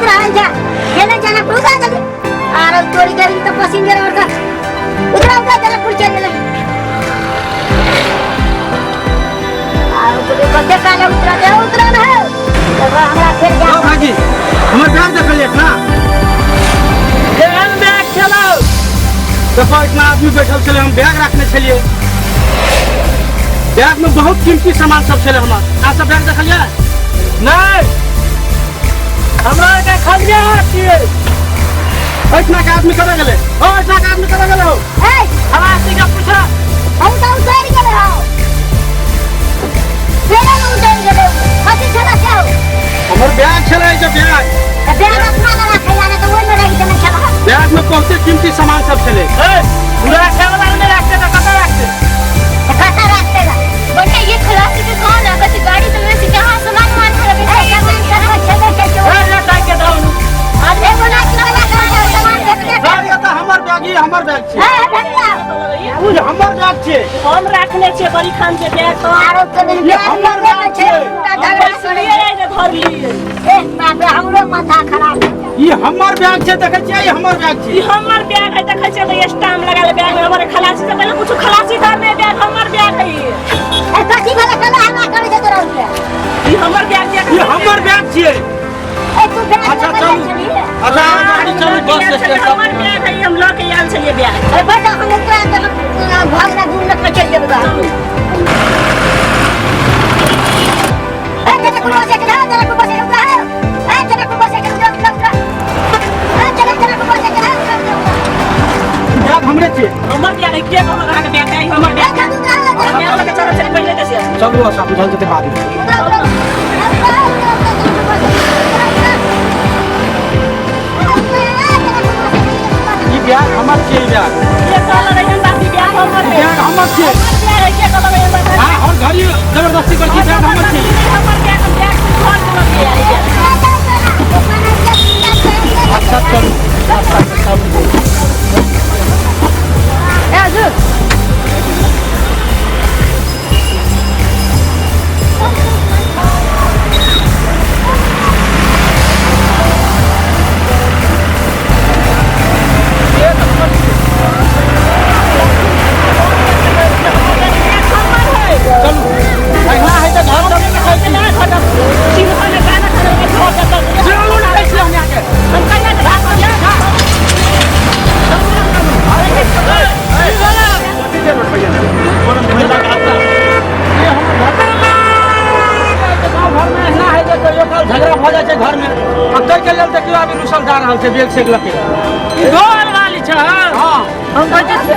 उतरा जा गेले जाना उतरा जल्दी आर तोरी गाड़ी तो पैसेंजर और का उतरा उतरा जनकपुर चल गेले आर तोरी कते काले उतरा दे उतरा ना तब हमरा फेर जा। ओ भाजी हमर बैग देखलिए ना केहन बैग छलौ? देखो इतना आदमी बैठल छलै, हम बैग रखने छलिए, बैग में बहुत कीमती सामान सब छलै हमर। अहाँ सब बैग देखलिए? नहीं, हमरा के खलिया छियै। एहिठिना के आदमी कतऽ गेलै? ओ एहिठिना के आदमी कतऽ गेलै हौ? ए खलासी के पूछा। हम तऽ उतरि गेलै हौ, ट्रेन उतरि गेलै। कथी छलै से हौ? हमर बैग छलै जे बैग। तऽ बैग अपना लग राखै ला, नहि तऽ ओहिमे रहि देने छलऽ। बैग में बहुते कीमती सामान सब छलै। ए राखे वाला नहि राखते तऽ कतऽ राखते? तऽ कतऽ राखते ला? बटे ये खलासी के कौन है? कथी गाड़ी चलवे से कहाँ सामान वामान खराब ए सामान सब छलै छै। ए ले टाइम के दाऊ। एगो नाच वाला सामान भेटले। बैग तऽ हमर बैग, ई हमर बैग छै। ए भेटला। ई हमर बैग छै। हम राखने छियै बड़ी खान के बैग तो। आरो तो दिन ये हमर बैग छै। हम बैसलियै जे धरलियै। ए बाप रे, हमरो माथा खराब। ई हमर बैग छै, देखै छियै? ई हमर बैग छै। ई हमर बैग है, देखै छियै तऽ स्टाम्प लगाल बैग में। हमर खलासी से पहिले कुछ खलासी धरने बैग हमर बैग है। ए कथी भेलै? कला हल्ला करै छै तोरा उठे। ई हमर बैग छै। ई हमर बैग छियै। ए तू बैग अच्छा लऽ के चलू। जाइ छलियै? अच्छा गाड़ी चलू बस स्टैंड तक। हमर बैग है, हम लऽ के आयल छलियै बैग। ए बेटा, हम उतरा तऽ भागना 2 मिनट में चलि जेबै। ए जनकपुर बस के ना, जनकपुर बस के उतरा है। ए जनकपुर बस के उतरा उतरा उतरा। ए जनक जनकपुर बस के ना उतरा उतरा। बैग हमरे छै। हमर बैग है, के कहलक अहाँके बैग है? हमर ए बैग। चलू उतरा हम बैग लऽ के चलल छलियै पहिले से। चलू अच्छा बुझल जेतै बाद में। उतरा उतरा उतरा उतरा जनकपुर बस उतरा उतरा। ई बैग हमर छियै, ई बैग। के कहलक एहन बात? ई बैग हमर ई है। बैग हमर छियै। हमर बैग है, के कहलक एहन बात? हाँ और घड़ी जबरदस्ती कर छी, बैग हमर छियै। हमर बैग, हम बैग से घर से लऽ के आयल छियै। अच्छा चलू रास्ता से चलू। ए हजुर चलू अहिना है तऽ घर चलू ने खाइ छी। चलू ने खाइ छी हम यहाँ के। गाँव घर में एहना है जे कहियो काल झगड़ा भऽ जाइ छै घर में, आ ताहि के लेल देखियौ अभी रुसल जा रहल छै बैग सेग लऽ के। घर वाली छै। हाँ हम कहै छी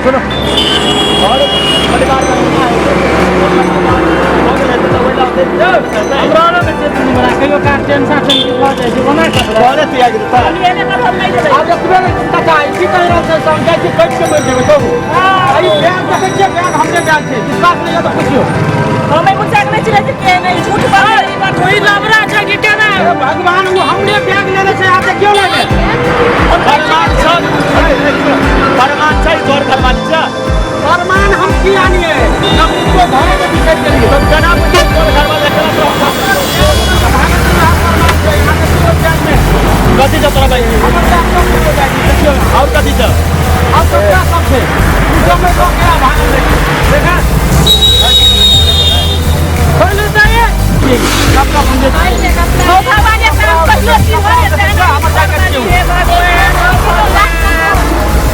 सुनो, और परिवार का हमरा लग छै दुनू बड़ा कहियो काल टेंशन टेंशन भऽ जाइ छै, कोना करबै? घरे त्याग देता। आब एतबे चाचा की कहि रहल छै, हम जाइ छी बैठ के मरि जेबै। कहू ई बैग देखै छियै? बैग हमरे बैग छै, विश्वास नहि यऽ तऽ पुछियौ। हम एगो चेक नहि छलै जे के नहि झूठ बाजै ई बात। कोई लबरा छै कि केना? हे भगवान, ओ हमरे बैग लेने छै, आब देखियौ ने। प्रमाण छै, प्रमाण छै, तोर घरवाली छै। प्रमाण हम की आनिए? हम उनको घरे में बिसरि गेलियै। तब केना बुझियौ तोर घरवाली केना? कथी छै तोरा बैग? हमर बैग सब छै बैग में, देखियौ ने। और कथी छै? और कपड़ा सब छै। उ सब में लऽ के भागल रहै। देखा। खोलू तऽ ये। कपड़ा हमरे छै। धोखा बाजे काम कहियो की हो जेतै? हमर जैकेट छै।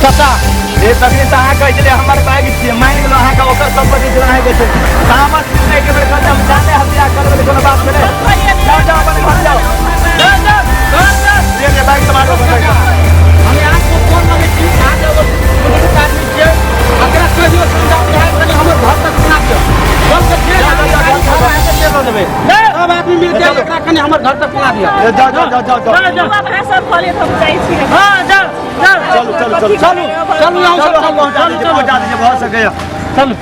चाचा ए तखनी तऽ अहाँ कहै छलियै हमर बैग छियै, मानि गेलहुँ अहाँके ओकर सम्पत्ति छलै अहाँके छै। तामस एक बेर कहलियै हम जाने हत्या करबै, कोनो बात भेलै? जाओ जाओ अपन घर जाओ। जाओ जाओ घर जाओ। ले ले बैग समारो। हम अहाँके फोन लगै छी, अहाँ एगो बुजुर्ग आदमी छियै, एकरा कहियो समझाउ कि कनि हमर घर तक सुना दियौ। बोल के फेर जा, जा, जा, जा, अहाँके तेल लऽ देबै। सब आदमी मिलके एकरा कनि हमर घर तक सुना दियौ। जाओ जाओ जाओ जाओ जाओ। जाओ जाओ। अहाँ सब कहलियै तऽ हम जाइ छी। हाँ जाओ जाओ। चलू चलू चलू चलू चलू, अहूँ सब चलू, चलू पहुँचा चलू दीजिए, चलू पहुँचा दीजिए, भऽ सकैए। चलू।